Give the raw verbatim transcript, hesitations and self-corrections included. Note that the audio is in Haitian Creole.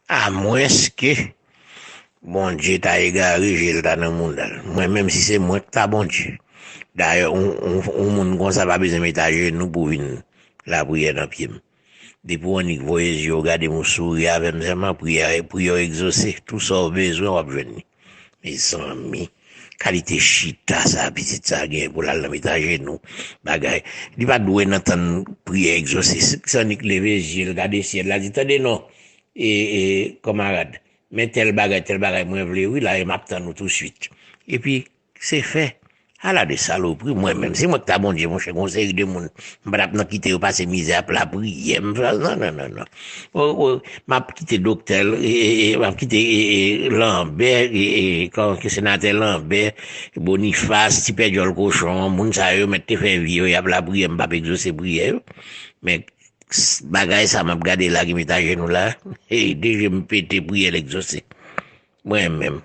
Amwenske Bondye ta egare, je l ta nan mouda l. Mwen menm, si se mwen k ta Bondye. Dayè, yon, yon, yon moun konsa pa bezwen met ajenou pou vin lapriyè nan pye m. Depi w annik voye zye w gade m, ou souri avè m sèlman, priyè, priyè w egzose. Tou sa w bezwen, w ap jwenn li. Mezanmi, kalite chita sa pitit sa gen pou l al nan met ajenou, bagay. Li pa dwe nan tann priyè egzose. Se annik leve zye l gade syèl la, di, tande non, e, e, kanmarad, men tèl bagay, tèl bagay mwen vle wi la, e m ap tann ou touswit. Epi, se fè. Ala de salopri, mwen menm, se mwen k ta Bondye, monchè, gon seri de moun, m pa t ap nan kite yo pase mizè ap lapriyè, m fè, non, non, non, non. O, o, m ap kite doktè, e, e, e, m ap kite, e, e, Lanbè, e, e, kòman ke senatè Lanbè, Bonifas, ti pè djòl kochon, moun sa yo mèt te fè vi yo, y ap lapriyè, m p ap egzose priyè yo. Men, s-, bagay sa m ap gade la ki met ajenou la, e, de je m pete, priyè l egzose. Mwen menm.